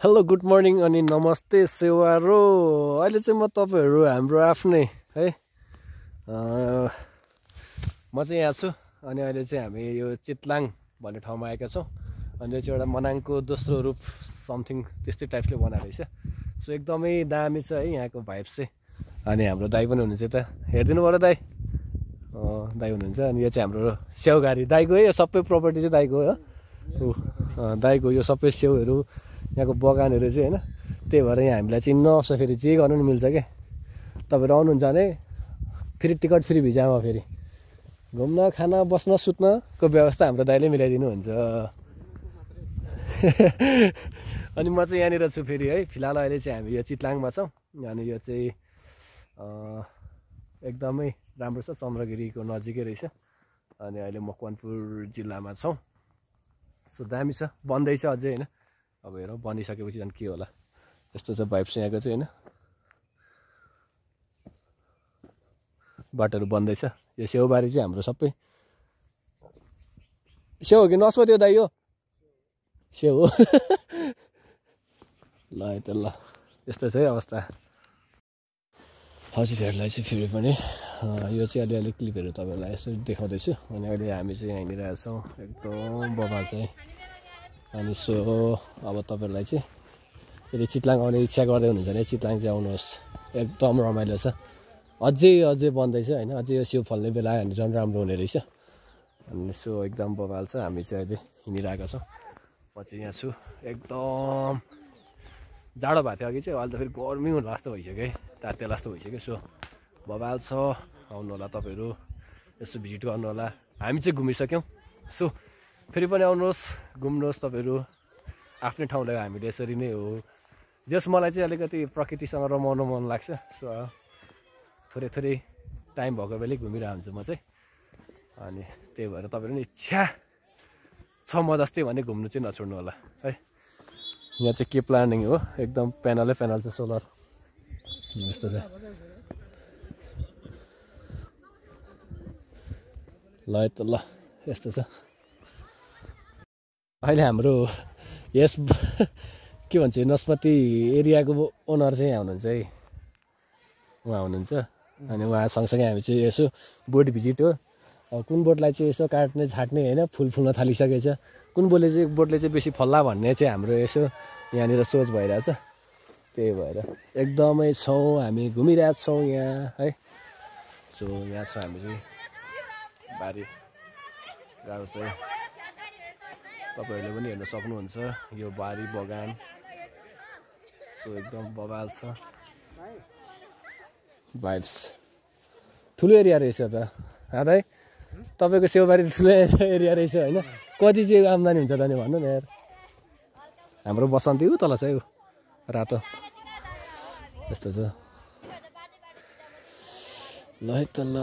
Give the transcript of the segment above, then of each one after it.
Hello good morning अनि नमस्ते सेवारो। अहिले चाहिँ म तपाईहरु हाम्रो आफ्नै है म चाहिँ यहाँ छु अनि अहिले चाहिँ हामी यो चितलाङ भन्ने ठाउँमा आएका छौँ। अनि यो चाहिँ एउटा मनाङको दोस्रो रूप समथिङ त्यस्तै टाइपले बनाएको रहेछ। सो एकदमै दामी छ है यहाँको भाइब्स चाहिँ। अनि हाम्रो दाइ पनि हुनुहुन्छ त, हेरिदिनु पर्यो दाइ। दाइ हुनुहुन्छ। अनि यो चाहिँ हाम्रो स्याउघारी दाइको है, यो सबै प्रपर्टी चाहिँ दाइको हो। दाइको यो सबै स्याउहरू यहाँको बगानहरू चाहिँ होइन। त्यही भएर यहाँ हामीलाई चिन्न आउँछ, फेरि जे गर्नु नि मिल्छ क्या। तपाईँहरू आउनुहुन्छ भने फेरि टिकट फ्री भिजामा फेरि घुम्न खाना बस्न सुत्नको व्यवस्था हाम्रो दाइले मिलाइदिनुहुन्छ। अनि म चाहिँ यहाँनिर छु फेरि है। फिलहाल अहिले चाहिँ हामी यो चितलाङमा छौँ। अनि यो चाहिँ एकदमै राम्रो छ, चन्द्रगिरीको नजिकै रहेछ। अनि अहिले मकवानपुर जिल्लामा छौँ। सो दामी छ, बन्दैछ अझै होइन। अब हेरौँ बनिसकेपछि झन् के होला। यस्तो छ भाइब्स यहाँको चाहिँ होइन। बाटोहरू बन्दैछ। यो स्याउबारी चाहिँ हाम्रो सबै स्याउ हो कि नस्पति हो दाइ? हो स्याउ हो। ल है त ल, यस्तो छ है अवस्था। हजुरहरूलाई चाहिँ फेरि पनि यो चाहिँ अलिअलि क्लिपहरू तपाईँहरूलाई यसो देखाउँदैछु। अनि अहिले हामी चाहिँ यहाँनिर छौँ, एकदम बबाल चाहिँ। अनि सो अब तपाईँहरूलाई चाहिँ यदि चितलाङ आउने इच्छा गर्दै हुनुहुन्छ भने चितलाङ चाहिँ आउनुहोस्, एकदम रमाइलो छ। अझै बन्दैछ होइन। अझै यो स्याउ फल्ने बेला आयो भने झन् राम्रो हुने रहेछ। अनि सो एकदम बबाल छ। हामी चाहिँ अहिले हिँडिरहेका छौँ। म चाहिँ यहाँ छु। एकदम जाडो भएको थियो अघि चाहिँ, अहिले त फेरि गर्मी हुनु जस्तो भइसक्यो है, तातेला जस्तो भइसक्यो। सो बबाल छ, आउनु होला तपाईँहरू, यसो भिजिट गर्नु होला। हामी चाहिँ घुमिसक्यौँ। सो फेरि पनि आउनुहोस्, घुम्नुहोस् तपाईँहरू। आफ्नै ठाउँलाई हामीले यसरी नै हो। जस मलाई चाहिँ अलिकति प्रकृतिसँग रमाउनु मन लाग्छ। सो थोरै टाइम भएको बेलै घुमिरहेको हुन्छु म चाहिँ। अनि त्यही भएर तपाईँहरू पनि इच्छा छ म जस्तै भने घुम्नु चाहिँ नछोड्नु होला है। यहाँ चाहिँ के प्लानिङ हो, एकदम प्यानल छ, सोलर यस्तो छ। ल है त ल, यस्तो छ। अहिले हाम्रो यस के भन्छ नस्पति एरियाको ओनर चाहिँ यहाँ हुनुहुन्छ है, उहाँ हुनुहुन्छ। अनि उहाँ सँगसँगै हामी चाहिँ यसो बोट भिजिट हो। कुन बोटलाई चाहिँ यसो काट्ने छाट्ने होइन, फुल फुल्न थालिसकेछ, कुन बोटले चाहिँ बेसी फल्ला भन्ने चाहिँ हाम्रो यसो यहाँनिर सोच भइरहेछ। त्यही भएर एकदमै छौँ, हामी घुमिरहेको छौँ यहाँ है। सो यहाँ छ हामी चाहिँ बारी गाह्रो चाहिँ तपाईँहरूले पनि हेर्न सक्नुहुन्छ यो बारी बगान। सो एकदम बबाल छ भाइब्स। ठुलो एरिया रहेछ त दाइ, तपाईँको स्याउबारी ठुलो एरिया रहेछ होइन। कति चाहिँ आम्दानी हुन्छ त नि भन्नु न यार। हाम्रो बसन्ती ऊ तल छ है, रातो यस्तो छ। ल है त ल,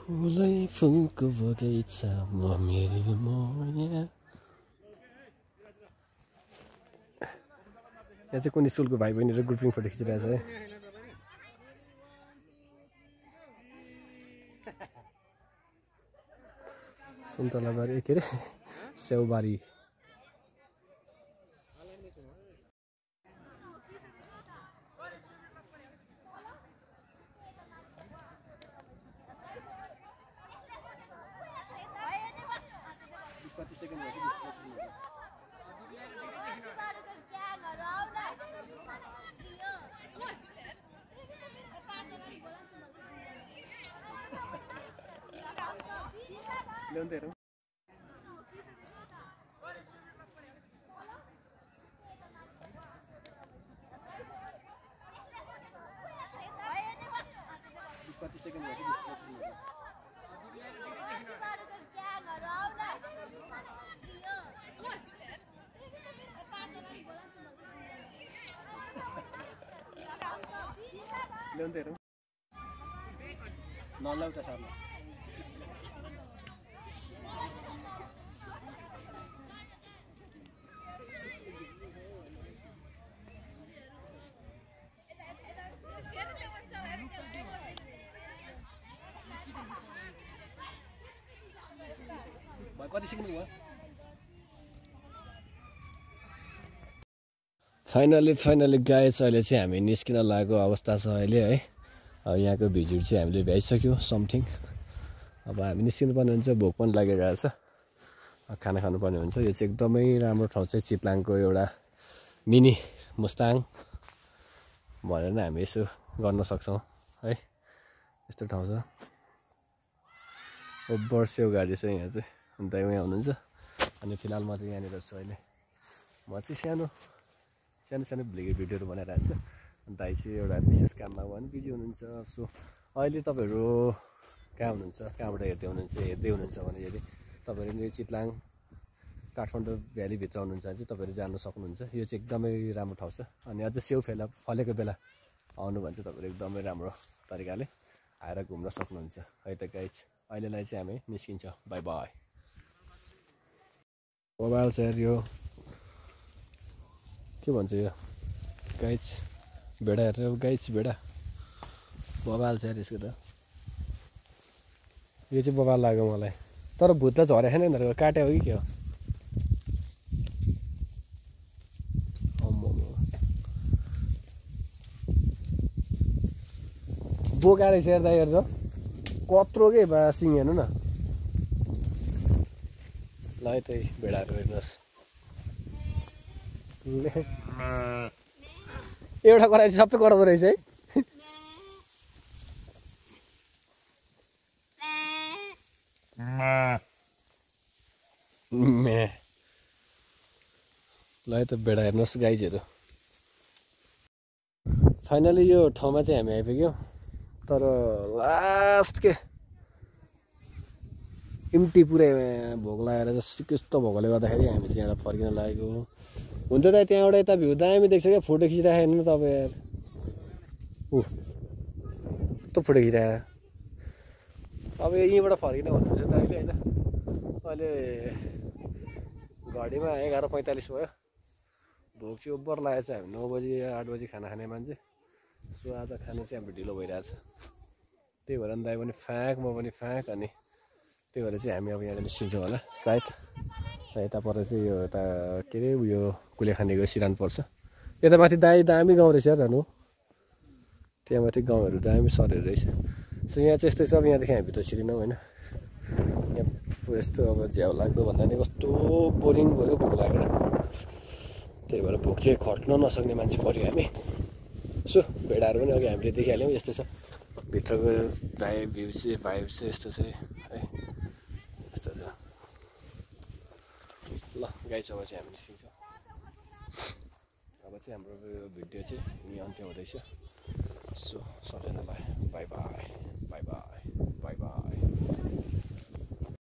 फुलै फुलको बगैँचा म मेरो माया। यहाँ चाहिँ कुनै स्कुलको भाइ बहिनीहरू ग्रुपिङ फोटो खिचिरहेछ है। सुन्तलाबारी के अरे स्याउबारी। ल्याउँदै हेरौँ। ल्याउँदै हेरौँ। नल्याउ त सार्नु। कति सिक्नु भयो? फाइनली गाइस अहिले चाहिँ हामी निस्किन लागेको अवस्था छ अहिले है। अब यहाँको भिजिट चाहिँ हामीले भ्याइसक्यो समथिङ। अब हामी निस्किनु पर्ने हुन्छ, भोक पनि लागिरहेको छ, खाना खानुपर्ने हुन्छ। यो चाहिँ एकदमै राम्रो ठाउँ चाहिँ चितलाङको एउटा मिनी मुस्ताङ भनेर नै हामी यसो गर्न सक्छौँ है। यस्तो ठाउँ छ। ओभर सेउ गाडी छ यहाँ चाहिँ, अन्त यहाँ हुनुहुन्छ। अनि फिलहाल म चाहिँ यहाँनिर छु अहिले। म चाहिँ सानो भिडियोहरू बनाइरहेको छु। दाइ चाहिँ एउटा विशेष काममा पनि बिजी हुनुहुन्छ। सो अहिले तपाईँहरू कहाँ हुनुहुन्छ, कहाँबाट हेर्दै हुनुहुन्छ भने यदि तपाईँहरू चितलाङ काठमाडौँ भ्यालीभित्र हुनुहुन्छ भने चाहिँ तपाईँहरू जानु सक्नुहुन्छ। यो चाहिँ एकदमै राम्रो ठाउँ छ। अनि अझ सेउ फलेको बेला आउनु भने चाहिँ तपाईँहरू एकदमै राम्रो तरिकाले आएर घुम्न सक्नुहुन्छ है त गाइज। अहिलेलाई चाहिँ हामी निस्किन्छ। By by. मोबाइल चाहिँ यो के भन्छ यो गाइज, भेडा हेरेर गाइज भेडा बबाल छ यसको त। यो चाहिँ बबाल लाग्यो मलाई, तर भुतलाई झरेको छैन यिनीहरूको, काट्यो हो कि के हो। बोकाएर हेर्दा हेर्छ कत्रो के बा सिङ हेर्नु न। ल है त्यही भेडाहरू हेर्नुहोस्। एउटा कराई चाहिँ सबै कराउँदो रहेछ है। ल है त भेडा हेर्नुहोस् गाइजहरू। फाइनली यो ठाउँमा चाहिँ हामी आइपुग्यौँ, तर लास्ट के इम्टी पुरै भोक लागेर जस्तो त्यस्तो भोकले गर्दाखेरि हामी चाहिँ यहाँ फर्किन लागेको। हुन्छ त त्यहाँबाट यता भ्यू दामी देख्छ क्या, फोटो खिचिरहेको हेर्नु तपाईँ यार। कस्तो फोटो खिचिरहेको। अब यहीँबाट फर्किन भन्नुहुन्छ त अहिले होइन। अहिले घडीमा 11:45 भयो। भोक चाहिँ ओभर लागेको छ। हामी 9 बजी 8 बजी खाना खाने मान्छे। सो आज खाना चाहिँ हाम्रो ढिलो भइरहेछ। त्यही भएर दाइ पनि फ्याँक, म पनि फ्याँक। अनि त्यही भएर चाहिँ हामी अब यहाँ निस्किन्छौँ होला सायद। यता पर चाहिँ यो यता के अरे उयो कुलेखानीको सिरान पर्छ। यता माथि दामी गाउँ रहेछ जानु। त्यहाँ माथि गाउँहरू दामी सरहरू रहेछ। सो यहाँ चाहिँ यस्तो छ। अब यहाँदेखि हामी भित्र छिरिनौँ होइन। यहाँ यस्तो अब झ्याउ लाग्दो भन्दा नि कस्तो बोरिङ भयो भोक लागेर। त्यही भएर भोक चाहिँ खट्न नसक्ने मान्छे पऱ्यो हामी। सो भेडाहरू पनि अघि हामीले देखिहाल्यौँ। यस्तो छ भित्रको भ्यू चाहिँ यस्तो छ है। यस्तो छ। ल गाइस अब चाहिँ हामी निस्किन्छौँ। अब चाहिँ हाम्रो भिडियो चाहिँ यहीँ अन्त्य हुँदैछ। सो सबैजनालाई बाई बाई।